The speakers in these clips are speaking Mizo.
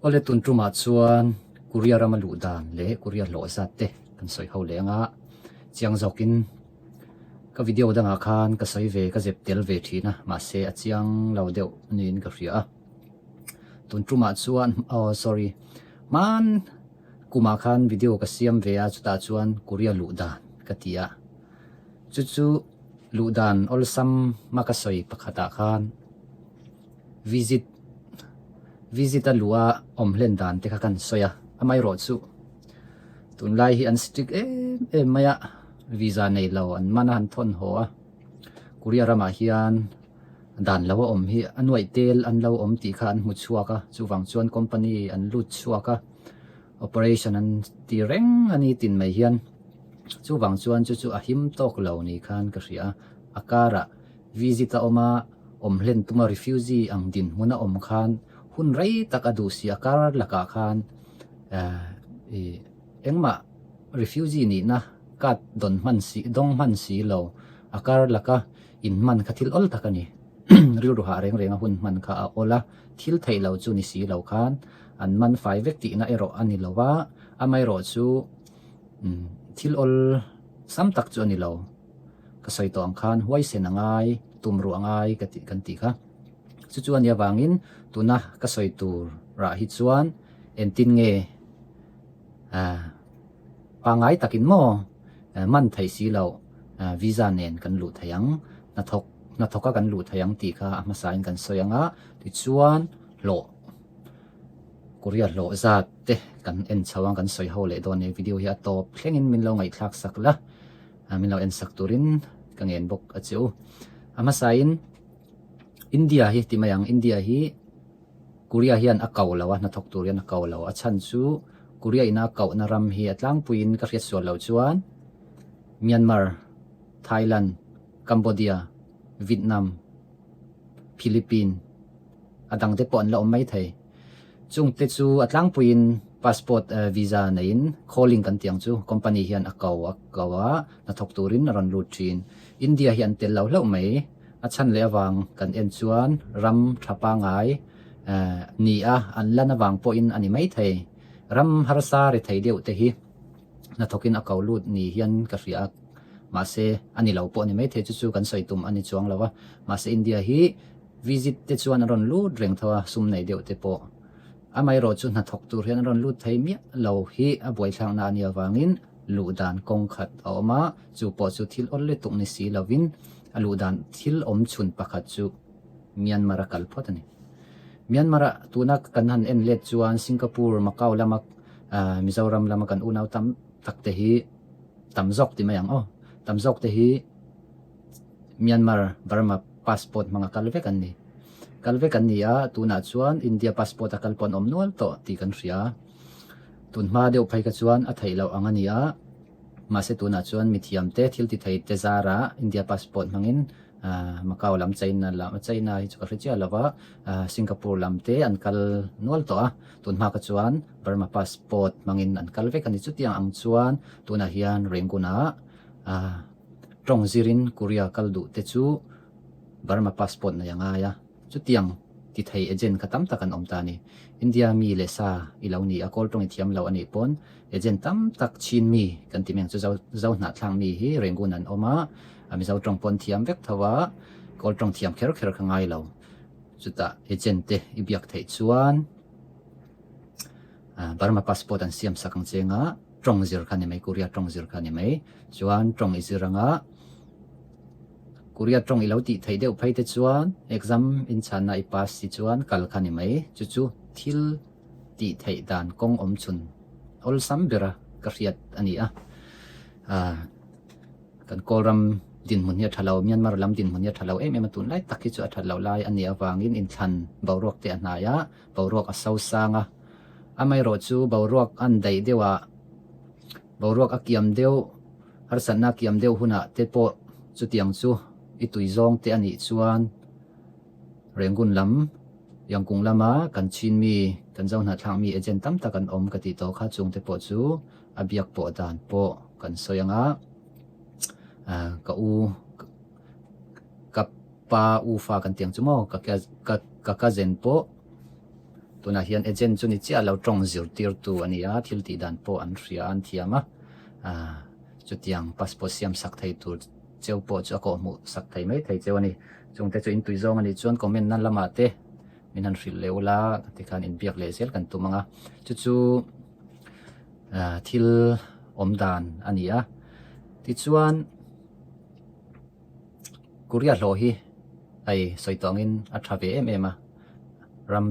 Awle tun tumah chuan Korea rama luh dan leh Korea hlawh zat te kan sawi ho leh anga chiang zawkin ka video dangah khan ka sawi ve ka zep tel ve thin a mahse a chiang lo deuh niin ka hria a tun tumah chuan aw sorry hman kumah khan video ka siam ve a chutah chuan Korea luh dan ka ti a chu chu luh dan awlsam a ka sawi pakhatah khan. Visit Visit a luh a awm hlen dan te kha kan sawi a, amaherawh chu tunlai hi an strict em em mai a, visa nei lo an man a han thawn haw a, Korea ramah hian dan lo a awm hi a nuaih tel an lo awm tih kha an hmu chhuak a, chuvang chuan company an lut chhuak a, operation an ti reng a ni tin mai hian chuvang chuan chu chu a him tawk lo ni khan ka hria a, a karah Visit a awm a, awm hlen tuma refugee ang dinhmun a awm khan hun rei tak a duh si a kar lakah khan ih engmah refugee nihna card dawn hman si dawng hman si lo a kar laka in hman kha thil awl tak a ni. Rilru hah reng reng a hun hman kha a awl a, thil theih lo chu ni si lo khan an man fai vek tihna erawh a ni lo va, amaherawh chu thil awl sam tak chu a ni lo. Ka sawi tawh ang khan huaisen a ngai, tum ruh a ngai ka tih kan tih kha. Chu chu a nih avangin tuna ka sawi tur rah hi chuan entin nge ah pangngai takin maw man theih si loh visa nen kan luh thei ang, hnathawk hnathawka kan luh thei ang tih kha a hmasain kan sawi ang a, tichuan hlawh Korea hlawh zat te kan en chho ang kan sawi ho leh dawn a ni. Video hi a tawp thlengin min lo ngaihthlak sak la. Min lo en sak turin ka ngen bawk a che u. A hmasain India hi ti mai ang, India hi Korea hian a ko lo a, hnathawk tur hian a ko lo. A chhan chu Korea ina a kohna ram hi a tlangpuiin ka hriat sual loh chuan Myanmar, Thailand, Cambodia, Vietnam, Philippine a dangte pawh an la awm mai thei. Chungte chu a tlangpuiin passport visa neiin calling kan tih ang chu company hian a ko a ko a hnathawk turin a rawn lut thin. India hi an tel lo hlauh mai. A chhan leh avang kan en chuan ram tha pangai ni a an lan avang pawhin a ni mai thei. Ram harsa rethei deuh te hi hnathawkin a ko lut ni hian ka hria a mahse a ni lo pawh a ni mai thei chu chu kan sawi tum a ni chuang lo a. Mahse India hi Visit te chuan a rawn lut reng tho a, sum nei deuh te pawh. Amaherawh chu hnathawk tur hian a rawn lut thei miah lo hi a buaithlakna a nih avangin luh dan kawng khat a awm a, chu pawh chu thil awlh lutuk ni si lovin a luh dan thil awm chhun pakhat chu Myanmar a kal phawt a ni. Myanmar ah tuna kan han en let chuan Singapore, Macau lama Mizoram lama kan unau tam tak te hi tam zawk ti mai ang aw, tam zawk te hi Myanmar, Burma passport hmanga kal vek an ni. Kal vek an ni a, tunah chuan India passport a kal pawh an awm nual tawh tih kan hria. Tun hma deuh phei kha chuan a theih loh ang a ni a, mahse tunah chuan mithiam te, thil ti thei te zarah India passport hmangin Macau lam, China lam, China hi chu ka hre chiah lo va, Singapore lam te an kal nual tawh a, tun hma kha chuan Burma passport hmangin an kal vek a ni. Chutiang ang chuan tunah hian Rangoon-ah Tawng zirin Korea kal duh te chu Burma passport nei a ngai a, chutiang ti thei agent kha tam tak an awm ta a ni. India mi leh sa i lo ni a, Kawl tawng i thiam lo a nih pawn agent tam tak Chin mi kan ti mai ang chu Zo Zo hnahthlak mi hi Rangoon an awm a, Mizo tawng pawn thiam vek tho a, Kawl tawng thiam kher kher kha ngai lo. Chutah agent te i biak theih chuan Burma passport an siam sak ang cheng a, tawng zir kha ni mai, Korea tawng zir kha ni mai. Chuan tawng i zir anga Korea tawng i lo tih theih deuh phei te chuan exam in chhanna i pass si chuan kal kha ni mai. Chu chu thil tih theih dan kawng awm chhun awlsam bera ka hriat a ni a. Kan Kawlram dinhmun hi a tha lo, Myanmar lam dinhmun hi a tha lo em em a, tunlai tak hi chu a that loh lai a nih avangin inthlan boruak te a hnai a, boruak a so sang a. Amaherawh chu boruak an daih deuh ah, boruak a kiam deuh, harsatna a kiam deuh hunah te pawh chutiang chu i tui zawng te a nih chuan Rangoon lam, Yangkung lama kan chin mi, kan Zohnahthlak mi agent tam tak an awm ka tih tawh kha chung te pawh chu a biak pawh dan pawh kan sawi ang a, ka u ka pa u fa kan tih ang chu maw ka ka cousin pawh. Tunah hian agent chu ni chiah lo tawng zirtirtu a ni a, thil tih dan pawh an hria a, an thiam a. Chutiang passport siam sak thei tur cheu pawh chu a kawhhmuh sak thei mai thei cheu a ni. Chungte chu intui zawng a nih chuan comment na lamah te min han hrilh leh ula tikhan inbiak leh zel kan tum ang a. Chu chu thil awm dan a ni a. Tichuan Korea hlawh hi hei sawi tawh angin a tha ve em em a. Ram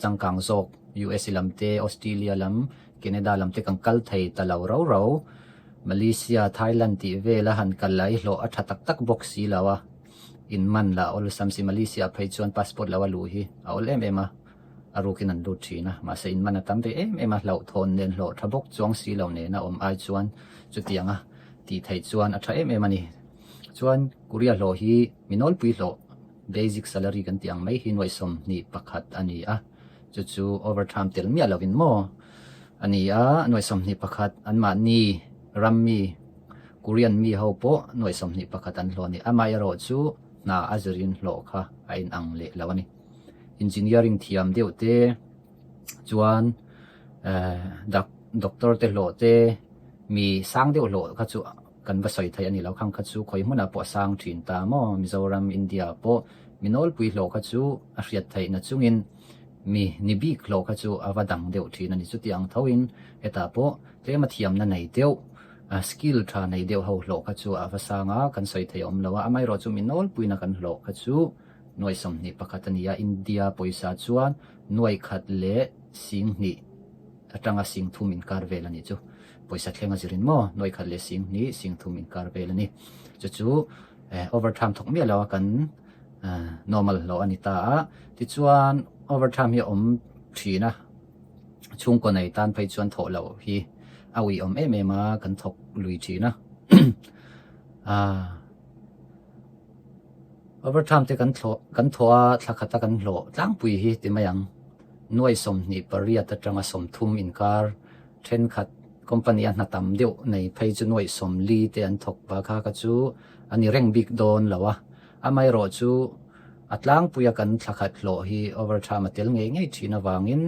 changkang zawk USA lam te, Australia lam, Canada lam te kan kal thei ta lo rau rau. Malaysia, Thailand tih vela han kal la i hlawh a tha tak tak bawk si lo a. In man la awlsam si Malaysia phei chuan passport lo a luh hi a awl em em a, a rukin an lut thin a. Mahse in man a tam ve em em a, hlauhthawn nen hlawh tha bawk chuang si lo nena awm ai chuan chutianga tih theih chuan a tha em em a ni. Chuan Korea hlawh hi mi nawlpui hlawh basic salary kan tih ang mai hi nuaih 21 a ni a, chu chu overtime tel miah lovin maw a ni a, nuaih 21 anmahni ram mi Korean mi ho pawh nuaih 21 an hlawh a ni. Amaherawh chu hna a zirin hlawh kha a inang leh lo a ni. Engineering thiam deuh te chuan doctor te hlawh te mi sang deuh hlawh kha chu kan va sawi thei a ni lo. Khang kha chu khawi hmunah pawh a sang thin ta maw? Mizoram, India pawh mi nawlpui hlawh kha chu a hriat theihna chungin mi ni bik hlawh kha chu a va dang deuh thin a ni. Chuti ang thoin hetah pawh tlema thiamna nei deuh, skill tha nei deuh ho hlawh kha chu a va sang a, kan sawi thei a awm lo a. Amaherawh chu mi nawlpuina kan hlawh kha chu nuai 21 a ni a, India pawisa chuan nuai khat leh sing hnih atanga sing thum inkar vel a nih chu. Pawisa thleng a zirin maw nuai khat leh sing hnih sing thum inkar vel a ni. Chu chu overtime thawk miah lo a kan normal hlawh a ni ta a. Tichuan overtime hi a awm thin a, chhungkaw nei tan phei chuan thawh loh hi a uiawm em em a, kan thawk lui thin a. Overtime te kan thlawh kan thawh a, thla khata kan hlawh tlangpui hi ti mai ang. Nuai 28 atanga 30 inkar thenkhat company a hna tam deuh nei phei chu nuai 40 te an thawk va kha kha chu a ni reng bik dawn lo a. Amaherawh chu a tlangpuia kan thla khat hlawh hi overtime a tel ngei ngei thin avangin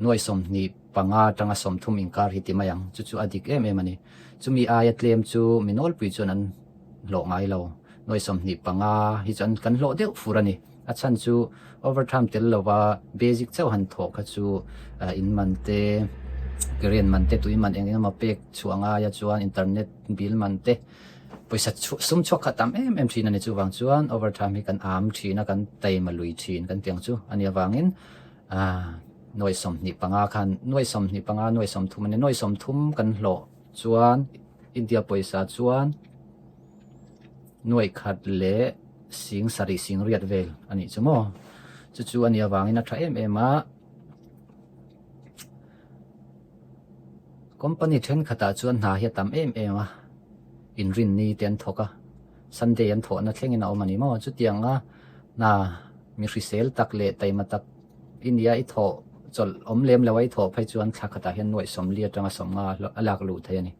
nuai 25 atanga 30 inkar hi ti mai ang. Chu chu a dik em em a ni. Chumi aia tlem chu mi nawlpui chuan an hlawh ngai lo. Nuai 25 hi chu an kan hlawh deuh fur a ni. A chhan chu overtime tel lova basic chauh han thawh kha chu in man te, current man te, tui man eng eng emaw pek chhuah ngai a chuan internet bill man te pawisa sum chhuak kha tam em em thin a ni. Chuvang chuan overtime hi kan am thin a, kan taima lui thin kan tih ang chu a nih avangin nuai 25 khan nuai 25 nuai 30 a ni. Nuai 30 kan hlawh chuan India pawisa chuan nuai khat leh sing sarih sing riat vel a nih chu maw. Chu chu a nih avangin a tha em em a. Company thenkhatah chuan hna hi a tam em em a, inrinni te an thawk a, Sunday an thawhna thlengin a awm a ni maw. Chutianga hna mi hrisel tak leh taima tak i nia i thawh chawlh awm lem lo a i thawh phei chuan thla khatah hian nuaih 40 atanga 50 a lak luh thei a ni.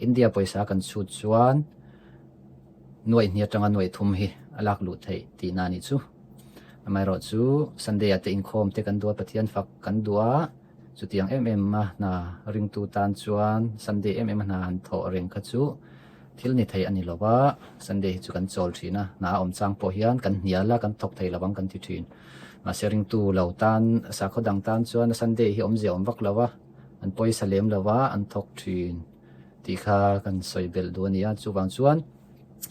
India pawisa kan chhut chuan nuaih hnih atanga nuaih thum hi a lak luh theih tihna a nih chu. Amaherawh chu Sunday ah te inkhawm te kan duh a, Pathian fak kan duh a, chutiang em em a hna ringtu tan chuan Sunday em em a hna han thawh reng kha chu thil ni thei a ni lo va, Sunday hi chu kan chawl thin a, hna a awm chang pawh hian kan hnial a, kan thawk thei lo ang kan ti thin. Mahse ringtu lo tan, sakhaw dang tan chuan Sunday hi awmzia awm vak lo va, an pawisa lem lo va, an thawk thin. Tih kha kan sawi belh duh a ni a, chuvang chuan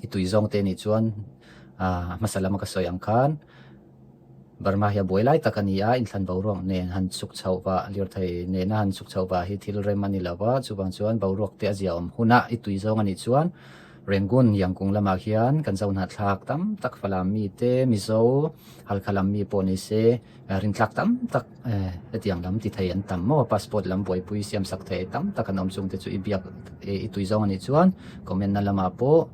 i tui zawng te nih chuan a hmasa lama ka sawi ang khan Burma hi a buai lai tak a ni a, inthlan boruak nen han chhuk chhoh vah, lirthei nena han chhuk chhoh vah hi thil rem a ni lo va, chuvang chuan boruak te a zia awm hunah i tui zawng a nih chuan Rangoon Yangkung lamah hian kan zohnahthlak tam tak Falam mi te, Mizo, Halkha lam mi pawh ni se Rintlak tam tak hetiang lam ti thei an tam maw? Passport lam buaipui siam sak thei tam tak an awm chung te chu i biak i tui zawng a nih chuan comment na lamah pawh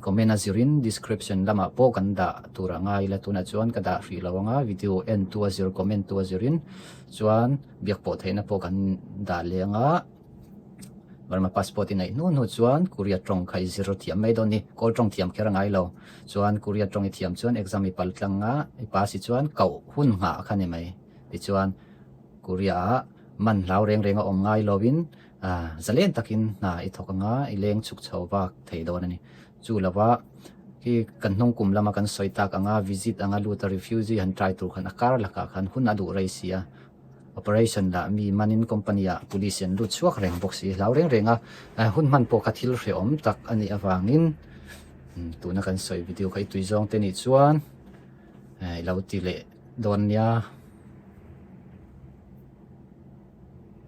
comment a zirin description lamah pawh kan dah tur a ngai ila tunah chuan ka dah hrih lo anga video en tu a zir comment tu a zirin chuan biak pawh theihna pawh kan dah leh anga. Burma passport i neih hnu hnu chuan Korea tawng kha i zir thiam mai dawn ni. Kawl tawng thiam kher a ngai lo. Chuan Korea tawng i thiam chuan exam i pal tlang a, i pass i chuan koh hun nghah kha ni mai. Tichuan. Korea ah man hlau reng reng a awm ngai lovin zalen takin hna i thawk anga i leng chhuk chho vak thei dawn a ni. Chu lova khi kan hnung kum lama kan sawi tak anga visit anga lut a refugee han try tur khan a kar lakah khan hun a duh rei si a, operation lah mi manin company ah police an lut chhuak reng bawk si hlau reng reng a, hun hman pawh kha thil hrehawm tak a nih avangin tuna kan sawi video kha i tui zawng te nih chuan i lo ti leh dawn nia.